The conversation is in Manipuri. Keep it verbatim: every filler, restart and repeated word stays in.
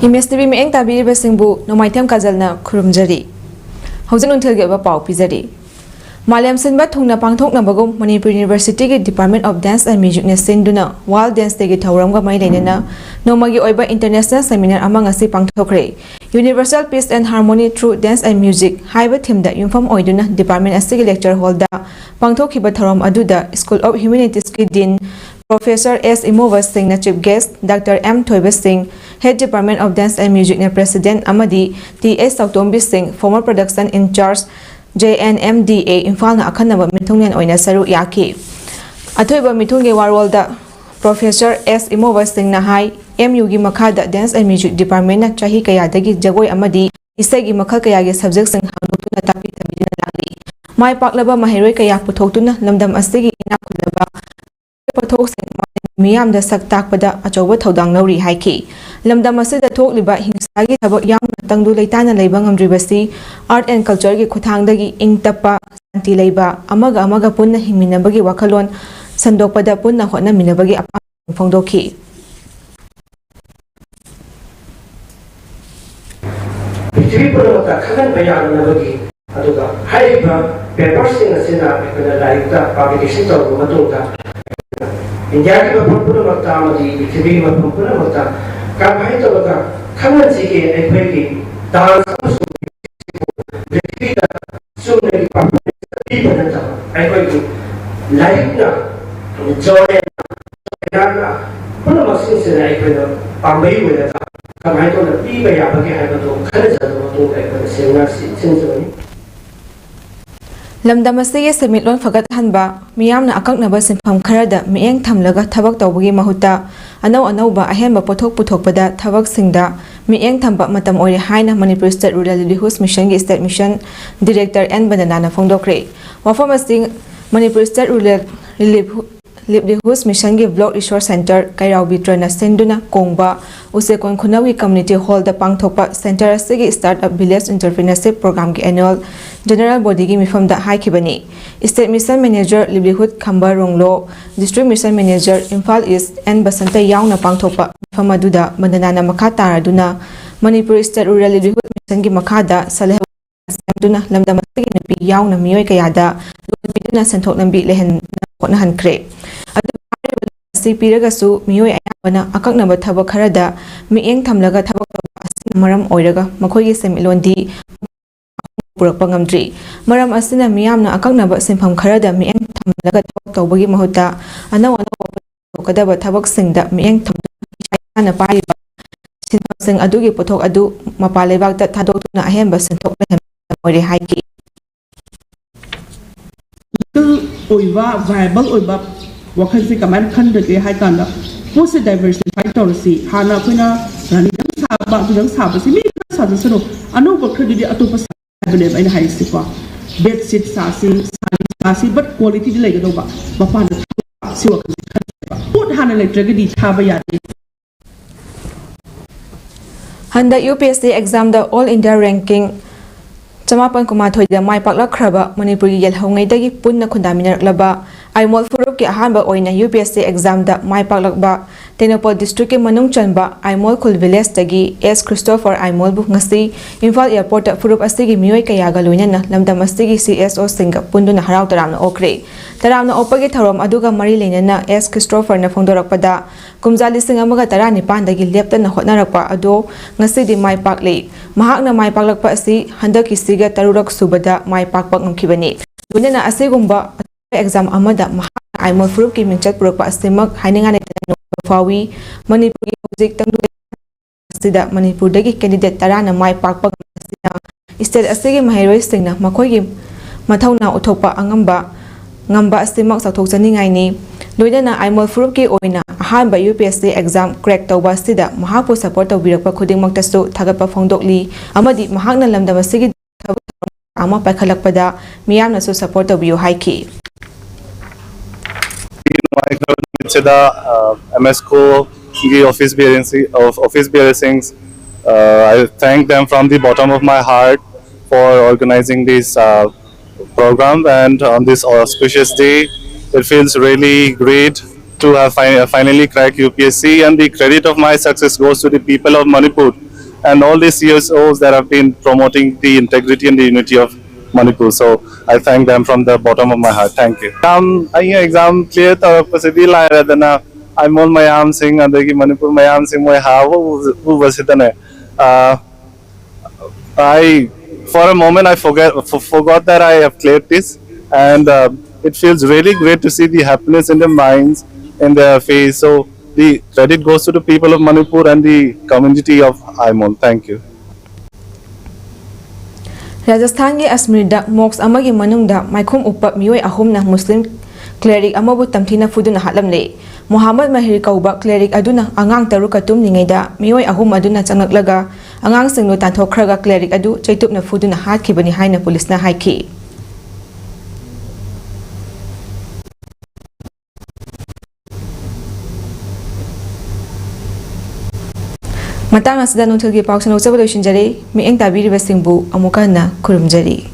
ꯏꯃꯦꯖ ꯇꯤꯚꯤ ꯃꯤꯠꯌꯦꯡ ꯇꯥꯕꯤꯔꯤꯕꯁꯤꯡꯕꯨ ꯅꯣꯡꯃꯥꯏꯊꯦꯝ ꯀꯥꯖꯜꯅ ꯈꯨꯔꯨꯝꯖꯔꯤ꯫ ꯍꯧꯖꯤꯛ ꯅꯨꯡꯊꯤꯜꯒꯤ ꯑꯣꯏꯕ ꯄꯥꯎ ꯄꯤꯖꯔꯤ꯫ ꯃꯥꯂꯦꯝ ꯁꯤꯟꯕ ꯊꯨꯡꯅ ꯄꯥꯡꯊꯣꯛꯅꯕꯒꯨꯝ ꯃꯅꯤꯄꯨꯔ ꯌꯨꯅꯤꯚꯔꯁꯤꯇꯤꯒꯤ Department of Dance and Musicꯅ ꯁꯤꯟꯗꯨꯅ World Dance Dayꯒꯤ ꯊꯧꯔꯝꯒ ꯃꯔꯤ ꯂꯩꯅꯅ ꯅꯣꯡꯃꯒꯤ ꯑꯣꯏꯕ international seminar ꯑꯃ ꯉꯁꯤ ꯄꯥꯡꯊꯣꯛꯈ꯭ꯔꯦ꯫ Universal Peace and Harmony Through Dance and Music ꯍꯥꯏꯕ themeꯗ ꯌꯨꯝꯐꯝ ꯑꯣꯏꯗꯨꯅ department ꯑꯁꯤꯒꯤ lecture hallꯗ ꯄꯥꯡꯊꯣꯛꯈꯤꯕ ꯊꯧꯔꯝ ꯑꯗꯨꯗ School of Humanitiesꯀꯤ Dean Professor S ꯏꯃꯣꯕ ꯁꯤꯡꯅ chief guest, Doctor M ꯊꯣꯏꯕ ꯁꯤꯡ, Head Department of Dance and Musicꯅ President ꯑꯃꯗꯤ T H ꯆꯥꯎꯇꯣꯝꯕꯤ ꯁꯤꯡ, former production in charge, J N M D A ꯏꯝꯐꯥꯜꯅ ꯑꯈꯟꯅꯕ ꯃꯤꯊꯨꯡꯂꯦꯟ ꯑꯣꯏꯅ ꯁꯔꯨꯛ ꯌꯥꯈꯤ꯫ ꯑꯊꯣꯏꯕ ꯃꯤꯊꯨꯡꯒꯤ ꯋꯥꯔꯣꯜꯗ Professor S ꯏꯃꯣꯕ ꯁꯤꯡꯅ ꯍꯥꯏ, M Uꯒꯤ ꯃꯈꯥꯗ Dance and Music Departmentꯅ ꯆꯍꯤ ꯀꯌꯥꯗꯒꯤ ꯖꯒꯣꯏ ꯑꯃꯗꯤ ꯏꯁꯩꯒꯤ ꯃꯈꯜ ꯀꯌꯥꯒꯤ subjectꯁꯤꯡ ꯍꯥꯡꯗꯣꯛꯇꯨꯅ ꯇꯥꯛꯄꯤ ꯇꯝꯕꯤꯗꯨꯅ ꯂꯥꯛꯂꯤ꯫ ꯃꯥꯏ ꯄꯥꯛꯂꯕ ꯃꯍꯩꯔꯣꯏ ꯀꯌꯥ ꯄꯨꯊꯣꯛꯇꯨꯅ ꯂꯝꯗꯝ ꯑꯁꯤꯒꯤ ꯏꯅꯥꯛ ꯈꯨꯜꯂꯕ ꯄꯣꯠꯊꯣꯛꯁꯤꯡ ꯃꯤꯌꯥꯝꯗ ꯁꯛ ꯇꯥꯛꯄꯗ ꯑꯆꯧꯕ ꯊꯧꯗꯥꯡ ꯂꯧꯔꯤ ꯍꯥꯏꯈꯤ꯫ ꯂꯝꯗꯝ ꯑꯁꯤꯗ ꯊꯣꯛꯂꯤꯕ ꯍꯤꯡꯁꯥꯒꯤ ꯊꯕꯛ ꯌꯥꯎꯅ ꯇꯪꯗꯨ ꯂꯩꯇꯥꯅ ꯂꯩꯕ ꯉꯝꯗ꯭ꯔꯤꯕꯁꯤ Art and Cultureꯒꯤ ꯈꯨꯠꯊꯥꯡꯗꯒꯤ ꯏꯪ ꯇꯞꯄ, ꯁꯥꯟꯇꯤ ꯂꯩꯕ, ꯑꯃꯒ ꯑꯃꯒ ꯄꯨꯟꯅ ꯍꯤꯡꯃꯤꯟꯅꯕꯒꯤ ꯋꯥꯈꯜꯂꯣꯟ ꯁꯟꯗꯣꯛꯄꯗ ꯄꯨꯟꯅ ꯍꯣꯠꯅꯃꯤꯟꯅꯕꯒꯤ ꯑꯄꯥꯝꯕ ꯐꯣꯡꯗꯣꯛꯈꯤ꯫ ꯄ꯭ꯔꯤꯊꯤꯕꯤ ꯄꯨꯝꯅꯃꯛꯇ ꯈꯪꯍꯟꯕ ꯌꯥꯅꯅꯕꯒꯤ, ꯑꯗꯨꯒ ꯍꯥꯏꯔꯤꯕ paperꯁꯤꯡ ꯑꯁꯤꯅ ꯑꯩꯈꯣꯏꯅ ꯂꯥꯏꯔꯤꯛꯇ publication ꯇꯧꯔꯕ ꯃꯇꯨꯡꯗ, ꯏꯟꯗꯤꯌꯥꯒꯤ ꯃꯐꯝ ꯄꯨꯝꯅꯃꯛꯇ ꯑꯃꯗꯤ ꯄ꯭ꯔꯤꯊꯤꯕꯤꯒꯤ ꯃꯐꯝ ꯄꯨꯝꯅꯃꯛꯇ ꯀꯔꯝꯍꯥꯏꯅ ꯇꯧꯔꯒ ꯈꯪꯍꯟꯁꯤꯒꯦ? ꯑꯩꯈꯣꯏꯒꯤ dance ꯑꯃꯁꯨꯡ ꯄ꯭ꯔꯤꯊꯤꯕꯤꯗ ꯆꯨꯝꯅꯒꯤ performance ꯄꯤꯕ ꯅꯠꯇꯕ, ꯑꯩꯈꯣꯏꯒꯤ ꯂꯥꯏꯔꯤꯛꯅ, journalꯅ, ꯄꯨꯝꯅꯃꯛꯁꯤꯡꯁꯤꯅ ꯑꯩꯈꯣꯏꯅ ꯄꯥꯝꯕꯩ ꯑꯣꯏꯔꯒ ꯀꯃꯥꯏꯅ ꯇꯧꯅ ꯄꯤꯕ ꯌꯥꯕꯒꯦ ꯍꯥꯏꯕꯗꯨ ꯈꯟꯅꯖꯔꯕ ꯃꯇꯨꯡꯗ ꯑꯩꯈꯣꯏꯅ seminarꯁꯤ ꯁꯤꯟꯖꯕꯅꯤ꯫ ꯂꯝꯗꯝ ꯑꯁꯤꯒꯤ ꯁꯦꯟꯃꯤꯠꯂꯣꯟ ꯐꯒꯠꯍꯟꯕ, ꯃꯤꯌꯥꯝꯅ ꯑꯀꯛꯅꯕ ꯁꯤꯟꯐꯝ ꯈꯔꯗ ꯃꯤꯠꯌꯦꯡ ꯊꯝꯂꯒ ꯊꯕꯛ ꯇꯧꯕꯒꯤ ꯃꯍꯨꯠꯇ, ꯑꯅꯧ ꯑꯅꯧꯕ ꯑꯍꯦꯟꯕ ꯄꯣꯠꯊꯣꯛ ꯄꯨꯊꯣꯛꯄꯗ ꯊꯕꯛꯁꯤꯡꯗ ꯃꯤꯠꯌꯦꯡ ꯊꯝꯕ ꯃꯇꯝ ꯑꯣꯏꯔꯦ ꯍꯥꯏꯅ Manipur State Rural Livelihood Missionꯒꯤ State Mission Director N ꯕꯟꯗꯅꯥꯅ ꯐꯣꯡꯗꯣꯛꯈ꯭ꯔꯦ꯫ ꯋꯥꯐꯝ ꯑꯁꯤ Manipur State Rural Livelihood Livelihoods Mission ꯒꯤ Block Resource Centre ꯀꯩꯔꯥꯎꯕꯤ ꯇ꯭ꯔꯁꯅ ꯁꯤꯟꯗꯨꯅ ꯀꯣꯡꯕ ꯎꯆꯦꯛꯀꯣꯟ ꯈꯨꯅꯧꯒꯤ Community Hall ꯗ ꯄꯥꯡꯊꯣꯛꯄ Centre ꯑꯁꯤꯒꯤ Startup Village Entrepreneurship Program ꯒꯤ Annual General Body ꯒꯤ ꯃꯤꯐꯝꯗ ꯍꯥꯏꯈꯤꯕꯅꯤ꯫ State Mission Manager Livelihood ꯈꯝꯕ ꯔꯣꯡꯂꯣ, District Mission Manager Imphal East N Basanta ꯌꯥꯎꯅ ꯄꯥꯡꯊꯣꯛꯄ ꯃꯤꯐꯝ ꯑꯗꯨꯗ ꯃꯟꯗꯅꯥꯅ ꯃꯈꯥ ꯇꯥꯔꯗꯨꯅ Manipur State Rural Livelihood Mission ꯒꯤ ꯃꯈꯥꯗ ꯁꯦꯜꯐ ꯍꯦꯜꯞ ꯁꯦꯝꯗꯨꯅ ꯂꯝꯗꯝ ꯑꯁꯤꯒꯤ ꯅꯨꯄꯤ ꯌꯥꯎꯅ ꯃꯤꯑꯣꯏ ꯀꯌꯥꯗ ꯂꯣꯟ ꯄꯤꯗꯨꯅ ꯁꯦꯟꯊꯣꯛ ꯂꯝꯕꯤ ꯂꯩꯍꯟꯅꯕ ꯍꯣꯠꯅꯍꯟꯈ꯭ꯔꯦ꯫ ꯑꯗꯨꯕꯨ ꯍꯥꯏꯔꯤꯕ ꯂꯣꯟ ꯑꯁꯤ ꯄꯤꯔꯒꯁꯨ ꯃꯤꯑꯣꯏ ꯑꯌꯥꯝꯕꯅ ꯑꯀꯛꯅꯕ ꯊꯕꯛ ꯈꯔꯗ ꯃꯤꯠꯌꯦꯡ ꯊꯝꯂꯒ ꯊꯕꯛ ꯇꯧꯕ ꯑꯁꯤꯅ ꯃꯔꯝ ꯑꯣꯏꯔꯒ ꯃꯈꯣꯏꯒꯤ ꯁꯦꯟꯃꯤꯠꯂꯣꯟꯗꯤ ꯄꯨꯔꯛꯄ ꯉꯝꯗ꯭ꯔꯤ꯫ ꯃꯔꯝ ꯑꯁꯤꯅ ꯃꯤꯌꯥꯝꯅ ꯑꯀꯛꯅꯕ ꯁꯤꯟꯐꯝ ꯈꯔꯗ ꯃꯤꯠꯌꯦꯡ ꯊꯝꯂꯒ ꯊꯕꯛ ꯇꯧꯕꯒꯤ ꯃꯍꯨꯠꯇ ꯑꯅꯧ ꯑꯅꯧꯕ ꯊꯣꯛꯀꯗꯕ ꯊꯕꯛꯁꯤꯡꯗ ꯃꯤꯠꯌꯦꯡ ꯊꯝꯗꯨꯅ ꯏꯁꯥ ꯏꯁꯥꯅ ꯄꯥꯏꯔꯤꯕ ꯁꯤꯟꯐꯝꯁꯤꯡ ꯑꯗꯨꯒꯤ ꯄꯣꯠꯊꯣꯛ ꯑꯗꯨ ꯃꯄꯥꯟ ꯂꯩꯕꯥꯛꯇ ꯊꯥꯗꯣꯛꯇꯨꯅ ꯑꯍꯦꯟꯕ ꯁꯦꯟꯊꯣꯛ ꯂꯩꯍꯟꯕ ꯑꯣꯏꯔꯦ ꯍꯥꯏꯈꯤ꯫ ꯑꯣꯏꯕ, viable ꯑꯣꯏꯕ ꯋꯥꯈꯜꯁꯦ ꯀꯃꯥꯏꯅ ꯈꯟꯒꯗꯒꯦ ꯍꯥꯏ ꯀꯥꯟꯗ, ꯄꯣꯠꯁꯦ diversify ꯇꯧꯔꯁꯤ꯫ ꯍꯥꯟꯅ ꯑꯩꯈꯣꯏꯅ ꯔꯥꯅꯤꯗꯪ ꯁꯥꯕ, ꯑꯗꯨꯗꯪ ꯁꯥꯕꯁꯤ ꯃꯤ ꯈꯔ ꯁꯥꯖꯁꯅꯨ, ꯑꯅꯧꯕ ꯈꯔꯗꯨꯗꯤ ꯑꯇꯣꯞꯄ ꯁꯥ ꯍꯥꯏꯕꯅꯦꯕ ꯑꯩꯅ ꯍꯥꯏꯔꯤꯁꯦꯀꯣ꯫ Bedsheet ꯁꯥꯁꯤ, ꯁꯥꯔꯤ ꯁꯥꯁꯤ, but qualityꯗꯤ ꯂꯩꯒꯗꯧꯕ, ꯃꯄꯥꯟꯗ ꯊꯥꯕ ꯁꯤ ꯋꯥꯈꯜꯁꯦ ꯈꯟꯕ꯫ ꯄꯣꯠ ꯍꯥꯟꯅ ꯂꯩꯇ꯭ꯔꯒꯗꯤ ꯊꯥꯕ ꯌꯥꯗꯦ꯫ ꯍꯟꯗꯛ UPSC examꯗ All India ranking ꯆꯃꯥꯄꯟ ꯀꯨꯟꯃꯥꯊꯣꯏꯗ ꯃꯥꯏ ꯄꯥꯛꯂꯛꯈ꯭ꯔꯕ ꯃꯅꯤꯄꯨꯔꯒꯤ ꯌꯦꯜꯍꯧꯉꯩꯗꯒꯤ ꯄꯨꯟꯅ ꯈꯨꯟꯗꯥꯃꯤꯟꯅꯔꯛꯂꯕ ꯑꯥꯏꯃꯣꯜ ꯐꯨꯔꯨꯞꯀꯤ ꯑꯍꯥꯟꯕ ꯑꯣꯏꯅ UPSC examꯗ ꯃꯥꯏ ꯄꯥꯛꯂꯛꯄ ꯇꯦꯡꯅꯧꯄꯜ districtꯀꯤ ꯃꯅꯨꯡ ꯆꯟꯕ ꯑꯥꯏꯃꯣꯜ ꯈꯨꯜ villageꯇꯒꯤ S Christopher ꯑꯥꯏꯃꯣꯜꯕꯨ ꯉꯁꯤ ꯏꯝꯐꯥꯜ airportꯇ ꯐꯨꯔꯨꯞ ꯑꯁꯤꯒꯤ ꯃꯤꯑꯣꯏ ꯀꯌꯥꯒ ꯂꯣꯏꯅꯅ ꯂꯝꯗꯝ ꯑꯁꯤꯒꯤ CSOꯁꯤꯡꯒ ꯄꯨꯟꯗꯨꯅ ꯍꯔꯥꯎ ꯇꯔꯥꯝꯅ ꯑꯣꯛꯈ꯭ꯔꯦ꯫ ꯇꯔꯥꯝꯅ ꯑꯣꯛꯄꯒꯤ ꯊꯧꯔꯝ ꯑꯗꯨꯒ ꯃꯔꯤ ꯂꯩꯅꯅ S Christopherꯅ ꯐꯣꯡꯗꯣꯔꯛꯄꯗ, ꯀꯨꯝꯖꯥ ꯂꯤꯁꯤꯡ ꯑꯃꯒ ꯇꯔꯥꯅꯤꯄꯥꯟꯗꯒꯤ ꯂꯦꯞꯇꯅ ꯍꯣꯠꯅꯔꯛꯄ ꯑꯗꯣ ꯉꯁꯤꯗꯤ ꯃꯥꯏ ꯄꯥꯛꯂꯦ꯫ ꯃꯍꯥꯛꯅ ꯃꯥꯏ ꯄꯥꯛꯂꯛꯄ ꯑꯁꯤ ꯍꯟꯗꯛꯀꯤꯁꯤꯒ ꯇꯔꯨꯔꯛ ꯁꯨꯕꯗ ꯃꯥꯏ ꯄꯥꯛꯄ ꯉꯝꯈꯤꯕꯅꯤ꯫ ꯂꯣꯏꯅꯅ ꯑꯁꯤꯒꯨꯝꯕ ꯑꯇꯣꯞꯄ exam ꯑꯃꯗ ꯃꯍꯥꯛꯅ ꯑꯥꯏꯃꯣꯜ ꯐꯨꯔꯨꯞꯀꯤ ꯃꯤꯡꯆꯠ ꯄꯨꯔꯛꯄ ꯑꯁꯤꯃꯛ ꯍꯥꯏꯅꯤꯡꯉꯥꯏ ꯂꯩꯇꯅ ꯅꯨꯡꯉꯥꯏꯕ ꯐꯥꯎꯏ꯫ ꯃꯅꯤꯄꯨꯔꯒꯤ ꯍꯧꯖꯤꯛ ꯇꯪꯗꯨ ꯑꯁꯤꯗ ꯃꯅꯤꯄꯨꯔꯗꯒꯤ candidate ꯇꯔꯥꯅ ꯃꯥꯏ ꯄꯥꯛꯄ ꯉꯝꯕ ꯑꯁꯤꯅ state ꯑꯁꯤꯒꯤ ꯃꯍꯩꯔꯣꯏꯁꯤꯡꯅ ꯃꯈꯣꯏꯒꯤ ꯃꯊꯧꯅꯥ ꯎꯠꯊꯣꯛꯄ ꯑꯉꯝꯕ ꯉꯝꯕ ꯑꯁꯤꯃꯛ ꯆꯥꯎꯊꯣꯛꯆꯅꯤꯡꯉꯥꯏꯅꯤ꯫ ꯂꯣꯏꯅꯅ ꯑꯥꯏꯃꯣꯜ ꯐꯨꯔꯨꯞꯀꯤ ꯑꯣꯏꯅ ꯑꯍꯥꯟꯕ UPSC exam crack ꯇꯧꯕ ꯑꯁꯤꯗ ꯃꯍꯥꯛꯄꯨ support ꯇꯧꯕꯤꯔꯛꯄ ꯈꯨꯗꯤꯡꯃꯛꯇꯁꯨ ꯊꯥꯒꯠꯄ ꯐꯣꯡꯗꯣꯛꯂꯤ ꯑꯃꯗꯤ ꯃꯍꯥꯛꯅ ꯂꯝꯗꯝ ꯑꯁꯤꯒꯤ ꯊꯕꯛ ꯊꯧꯔꯝ ꯑꯃ ꯄꯥꯏꯈꯠꯂꯛꯄꯗ ꯃꯤꯌꯥꯝꯅꯁꯨ support ꯇꯧꯕꯤꯌꯨ ꯍꯥꯏꯈꯤ꯫ Sida, uh, M S Co, the office bearings of office bearings. Uh, I thank them from the bottom of my heart for organizing this uh, program, and on this auspicious day, it feels really great to have fi- finally cracked U P S C. And the credit of my success goes to the people of Manipur and all the C S Os that have been promoting the integrity and the unity of Manipur. So I thank them from the bottom of my heart. Thank you. Exam, ꯑꯩꯅ exam clear ꯇꯧꯔꯛꯄꯁꯤꯗꯤ ꯂꯥꯏꯔꯗꯅ, ꯑꯥꯏꯃꯣꯜ ꯃꯌꯥꯝꯁꯤꯡ ꯑꯗꯒꯤ ꯃꯅꯤꯄꯨꯔ ꯃꯌꯥꯝꯁꯤꯡ ꯃꯣꯏ ꯍꯔꯥꯎꯕ ꯎꯕ- ꯎꯕꯁꯤꯗꯅꯦ, ꯑ, I, for a moment, I forget, f- forgot that I have cleared this, and uh, it feels really great to see the happiness in their minds, in their face. So the credit goes to the people of Manipur and the community of Aimol. Thank you. ꯔꯥꯖꯁꯊꯥꯟꯒꯤ ꯑꯁꯃꯤꯔꯗ ꯃꯣꯛꯁ ꯑꯃꯒꯤ ꯃꯅꯨꯡꯗ ꯃꯥꯏꯈꯨꯝ ꯎꯞꯄ ꯃꯤꯑꯣꯏ ꯑꯍꯨꯝꯅ ꯃꯨꯁꯂꯤꯝ ꯀ꯭ꯂꯦꯔꯤꯛ ꯑꯃꯕꯨ ꯇꯝꯊꯤꯅ ꯐꯨꯗꯨꯅ ꯍꯥꯠꯂꯝꯂꯦ꯫ ꯃꯨꯍꯝꯃꯗ ꯃꯍꯤꯔ ꯀꯧꯕ ꯀ꯭ꯂꯦꯔꯤꯛ ꯑꯗꯨꯅ ꯑꯉꯥꯡ ꯇꯔꯨꯛꯀ ꯇꯨꯝꯂꯤꯉꯩꯗ ꯃꯤꯑꯣꯏ ꯑꯍꯨꯝ ꯑꯗꯨꯅ ꯆꯪꯂꯛꯂꯒ ꯑꯉꯥꯡꯁꯤꯡꯗꯨ ꯇꯥꯟꯊꯣꯛꯈ꯭ꯔꯒ ꯀ꯭ꯂꯦꯔꯤꯛ ꯑꯗꯨ ꯆꯩꯇꯨꯞꯅ ꯐꯨꯗꯨꯅ ꯍꯥꯠꯈꯤꯕꯅꯤ ꯍꯥꯏꯅ ꯄꯨꯂꯤꯁꯅ ꯍꯥꯏꯈꯤ꯫ ꯃꯇꯥꯡ ꯑꯁꯤꯗ ꯅꯨꯡꯊꯤꯜꯒꯤ ꯄꯥꯎ ꯁꯟꯗꯣꯛꯆꯕ ꯂꯣꯏꯁꯤꯟꯖꯔꯦ꯫ ꯃꯤꯠꯌꯦꯡ ꯇꯥꯕꯤꯔꯤꯕꯁꯤꯡꯕꯨ ꯑꯃꯨꯛꯀ ꯍꯟꯅ ꯈꯨꯔꯨꯝꯖꯔꯤ꯫